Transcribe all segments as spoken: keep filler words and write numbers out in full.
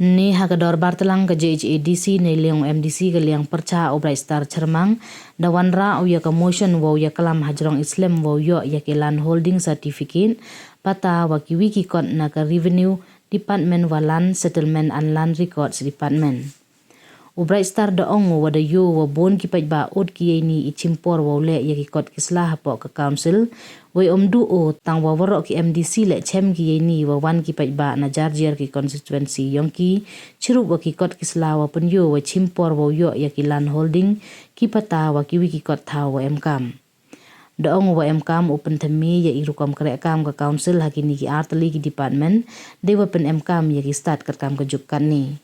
Ni ha ka dorbar tlang ka J H A D C, neiliang u M D C ka liang pyrchah u Brightstar Chyrmang, da wanrah u ya ka motion wow ya klam hajrong i slem wow yoh ya ki land holding certificate, patta wa kiwi ki kot na ka Revenue Department wa Land Settlement and Land Records Department. U Brightstar da ong u wa da yoh wa bun ki paidbah ut ki yei ni i chimpor wow leh ya ki kot ki sla hapoh ka council, wei ym duh u tang wa waroh ki M D C leh chem ki yei ni wa wan ki paidbah na jar jar ki constituency yong ki, chirup wa ki kot ki sla wa pynyoh wa chimpor wow yoh ya ki land holding, ki patta wa kiwi ki kot thaw wa em kam. Da ong u wa em kam u pynthame ya i rukom kreh kam ka council ha kini ki artylli ki department, dei wa pynem kam ya ki stad kat kam ka juk kat ni.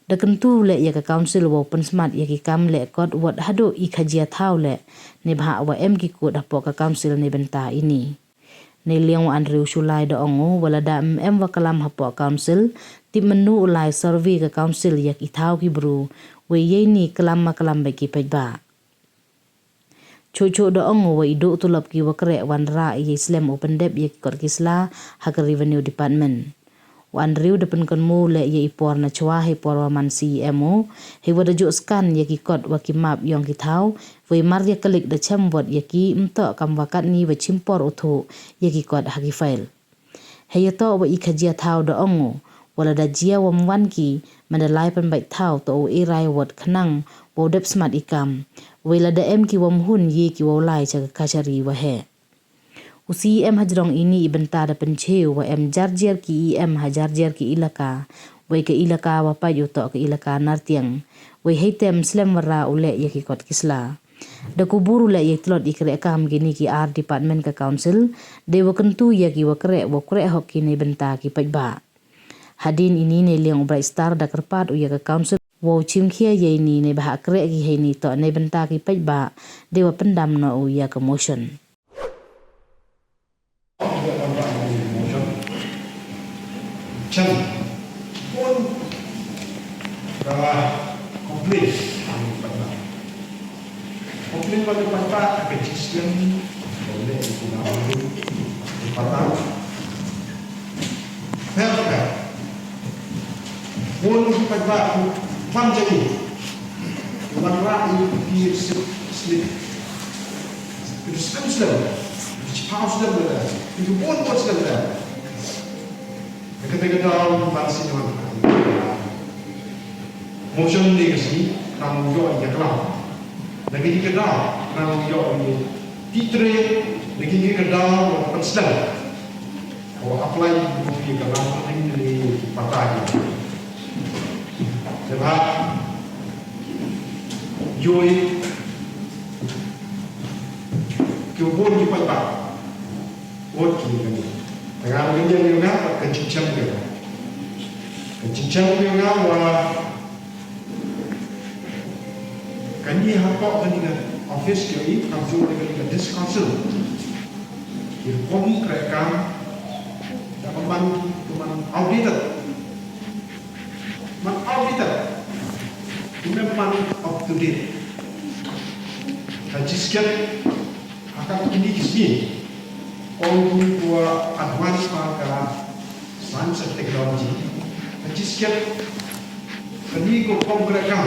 Da kyntu leh ya ka council wow pynsmat ya ki kam leh kot wat haduh i khajia thaw leh, neibhah wa em ki kut hapoh ka council neibynta ini. Neiliang u Andrew Shullai da ong u wa lada em wa klam hapoh council, tip mynnu u lai survey ka council ya ki thaw ki bru, wei yei ni klam ma klam bad ki paidbah. Chuh chuh da ong u wa i duh tulop ki wa kreh wanrah i yei slem u pyndep ya ki kot ki sla ha ka Revenue Department. U Andrew da pynkynmaw leh ya i por na chwa hei por wa man C E M u, hei wa da juh scan ya ki kot wa ki map yong ki thaw, wei mar ya kalik da chem wot ya ki ym toh kam wa kat ni wa chimpor u thuh ya ki kot ha ki file. Hei ya toh wa i khajia thaw da ong u, wa lada jia wa ym wan ki, man da lai pynbait thaw toh u e rai wot khnang wow dep smat i kam, wei lada em ki wa ym hun ye ki wow lai cha ka kachari wa heh. U C E M hajrong ini i bynta da pynchai u wa em jar jar ki E M ha jar jar ki ilaka, wei ka ilaka wa pait u toh ka ilaka Nartiang, wei hei tem slem wara u leh ya ki kot ki sla. Da kubur u leh ya i tlot i kreh kam kini ki ar department ka council, dei wa kyntu ya ki wa kreh wow kreh hok ki neibynta ki paidbah. Hadien ini neiliang u Brightstar da kyrpad u ya ka council wow chimkhia yei ni neibhah kreh ki hei ni toh neibynta ki paidbah, dei wa pyndam noh u ya ka motion. Chem. Pun. Ka complain. Complain wan paidbah ka jingslem. Boleh kita. Paidbah. Fair, fair. Pun paidbah. Pun jadi. Wanrah i pi slip, slip. Pi slip slip. Pi slip slip. Pi bun bun slip slip. Kata kata orang bangsa ni. Motion ni kasi, tang yoh ya kelam. Lagi di kedal, tang yoh ni. Titre, lagi di kedal, orang slip. Ko apply ko pi ka lam ni ni patta ki. Deba yoi ki bun ki paidbah. Bun ki ni. Tengah ni ni ni ka jingchem ni. Ka jingchem ni nga wa Kani hapoh kani ka office ki i kam jong kani ka district council. Ki rukom kreh kam da ka man, ka man outdated. Man outdated. Ki man up to date. Ka jingskhem ha ka kini ki sngi. Ong ki wa advance pa ka science and technology. Ka jingskhem kani ko rukom kreh kam.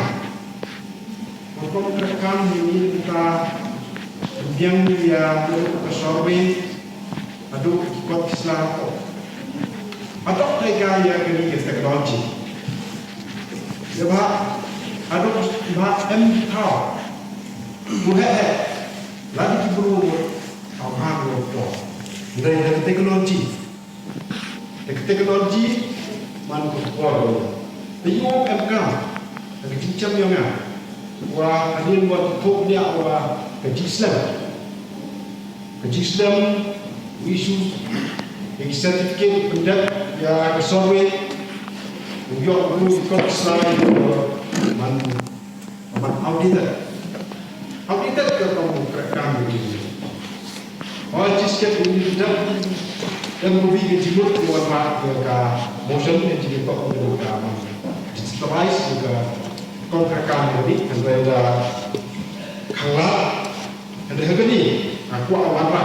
Ko rukom kreh kam ni ni ka biang ya ka survey. Haduh ki kot ki sla ko. Haduh ka ya kani ka technology. Ya ba, haduh ba em thaw. Ku he he. Lagi ki bru. Thaw ha ko. Ndai da ka technology. Tek-, teknologi man ko por. Te yow em kam. Te ka jingchem yong nga. Wa hadien wa thok nia wa ka jingslem. Ka jingslem, issue, ka certificate, pyndep ya ka survey. Yow ko ko slide man Amat outdated. Outdated ka kam kreh kam ni. Oi, jingskhem ini dep, dep ko wi ka jingmut ko wan ma ka motion ka jingmut ko ka digitalize ka kam kreh kam ni, kan da khang la, kan da ha kani, ka kwah wan ma.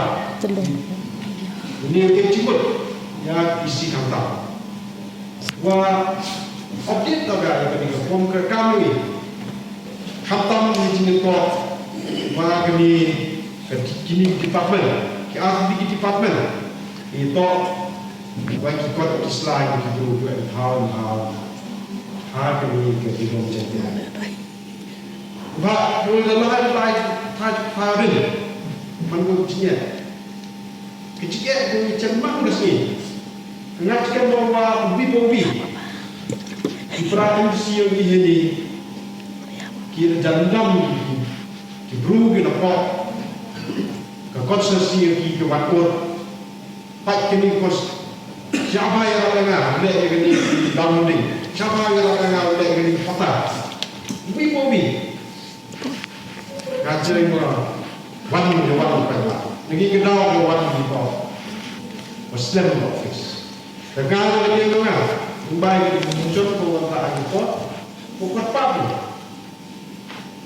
Ini ka jingmut ya isi kanta. Wa Update to ka ya kani ka form ka kam ni. Khamtam ni jingkyntu wa kani ka kini department, ki R D D department. Ito wa ki kot ki slide ki bru ki thaw thaw. Ha kani ka Dilong Jaiñtia. Ba ko la la la ta ta rin. Man ko jingkyntu. Ki jingkyntu ko chem mang ka sngi. Nga chem mo wa wi bo wi. Ki pra M C o ni hini. Ki la jan dam ki, ki bru ki na pok. Ka kot sa si ki ki wat kot. Pat kini kos. Siapa ya rap nga, le kini downloading. Siapa ya rap nga, le kini pata. Wi bo wi. Nga chem mo wan ni wan pa la. Ngi ki daw ko wan ni ko. Muslim office. Te nga le kini nga. Mbai ki muncul ko wan ta ko. Ko pat pa.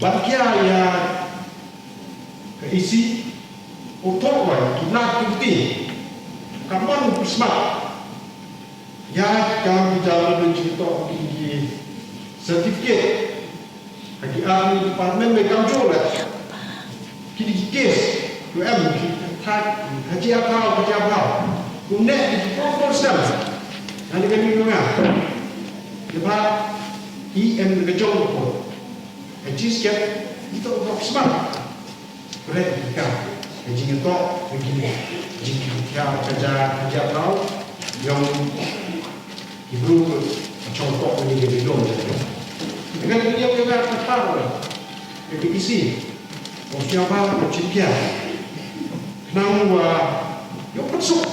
Ban kia ya ka isi, u thok wa ki lad ki bti. Ka mon u smat. Ya ka ki jam na ben chi thok ki, ki certificate. Ha ki army department me kam jor la. Ki di ki case, ku em ki thak, ha chi a phaw, ha chi a phaw. Ku ne ki ko ko sem. Ani ka ni nga. Ki ba i em ka jong ko. Ka jingskhem, ito u bok smat. Brek ka, ka jingtoh, ka jing, jingkha, ka ja, ka ja tau, yong ki bru ka chong toh ni ka bidon. Ka ni yong ka ka par, ka ka isi, o siapa, o chipia. Khnang wa, yong ka suk,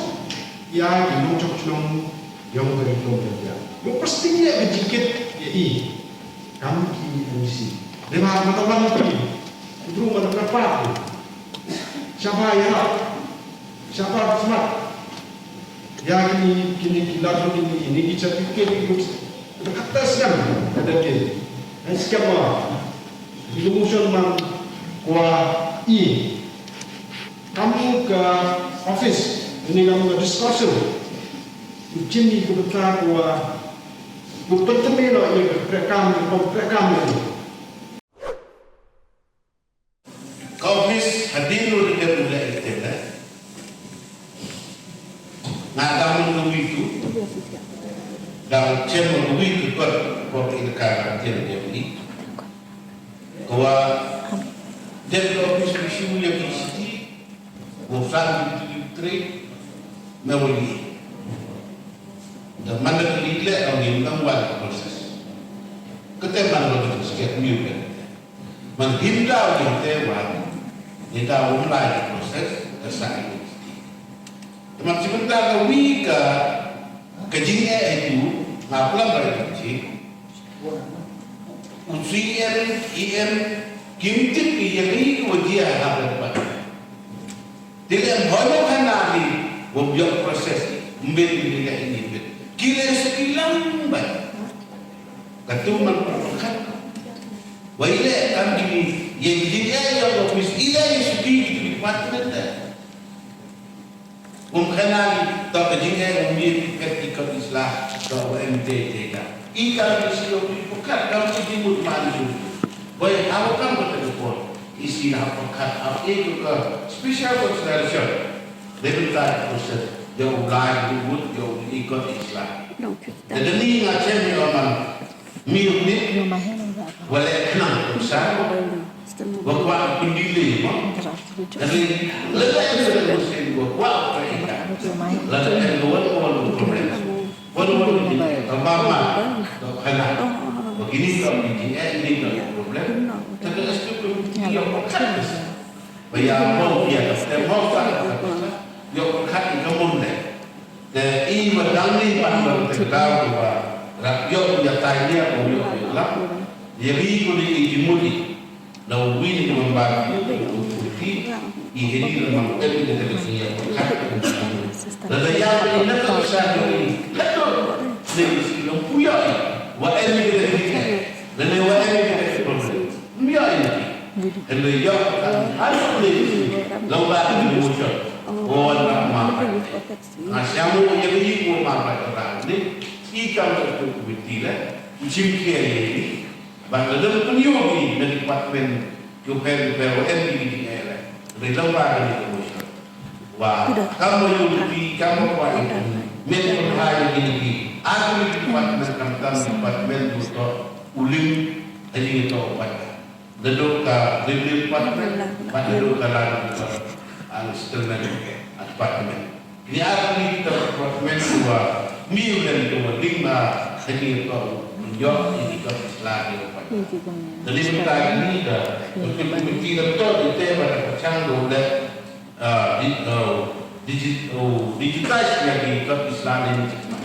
ya, ki nongchong chnong, yong ka bidon ya. Yong ka sting ya, ka jingkit, ya i. Kam ki M D C. Dei ba mata wan ki. Kudru mata kapa ki. Siapa ya? Siapa smat? Ya kini, kini ki lagu kini, ini ki certificate ki books. Kata siam, kata dia. Ai siapa? Di motion man kwa i. Kamu ka office, ini kamu ka discussion. Jini ku beta kwa, ku pentemi lo ya ka prekam, ka prekam ini. Ka office hadin lu de dep u leh i tenda. Nga dang mun ka wi tu. Dang chem ka wi tu kot ko ki ka ka chem de ni. Ka wa dep ka office wi shu ya ki city. Wa flan ki tu ki tre. Me wa li. Da man da ki le ka ngi dang wan process. Ka te man da ki sket mi u pen. Man him daw ni te wan, ni daw um lai process, ka sa ni. Te man chi bynta ka wi ka, ka jingeh itu, nga plam ba itu chi. U C M, E M, kim tip ki ya ki wa jia ha ba. Te leh em hoi mo khana ni, wom yok process, mbet ni leh ini mbet. Ki leh sa ki lang bai. Katu man pyrkhat. Wei leh kam kini, ye ki jingeh yok office, i leh ye suki ki department leh. Wom khana ni, to ka jingeh, wom ye ki pet ki kot islah, to wa em te te ka. I kam ki si yok ki pyrkhat, kam ki jingmut man ni. Wei, hawa kam ko te ko. Isi na pyrkhat ap e ko ka special consideration. Dei bynta ka process. Yow lai, yow mut, yow i kot islah. Te dani nga chem yow man. Mi yow ni. Wa leh khnang ko sa. Wa kwah pyndile mo. Dani, leh leh ko sa wa kwah ko ika. Leh leh ko wa ko problem. Wan wan ni, ka mama, ka khana. Wa kini ka ni, eh, ni ka problem. Ta ka S P P ki ya pyrkhat. Ba ya mo ya, te mo ka. Ya pyrkhat ni ka mun de. Te i wa dang ni pan wa te ka wa. Rap yo ya tai ya, wa yo ya lap. Ya ri ko ni i mudi. Na wi ni ka member ki, ki, i hini na mang em ni ka ni ya. Na da ya ni na ka sa ni. Hato. Ni si long puya. Wa em ni ka ni. Na ni wa em ni ka ni problem. Mia ni. Em ni ya. Hato ni. Long ba ni mo cha. O na ma. Na siamu ya ni ko ma ba ta ni. I kam ka tu committee le, u chim khia ya ini, ba ka dang pynyoh i na department, ki u pher, ki u pher, wa em ki ki eh le. Ri lang ba ka ni ka motion. Wa, kam wa yoh i, kam wa i, men ko ha ya ini ki. Aku ni department kam tam department du to, u lim, ha ini to wa. Daduk ka Revenue Department, bad daduk ka Land Department, ang settlement department. Ini arti kita department dua, mi ulen dua lima, ini to menjok ini ka Islam di department. Jadi kita ini da, untuk komiti da to di te pada pecang dua le, ah, di, oh, digi-, oh, digitize ya di ka Islam ini.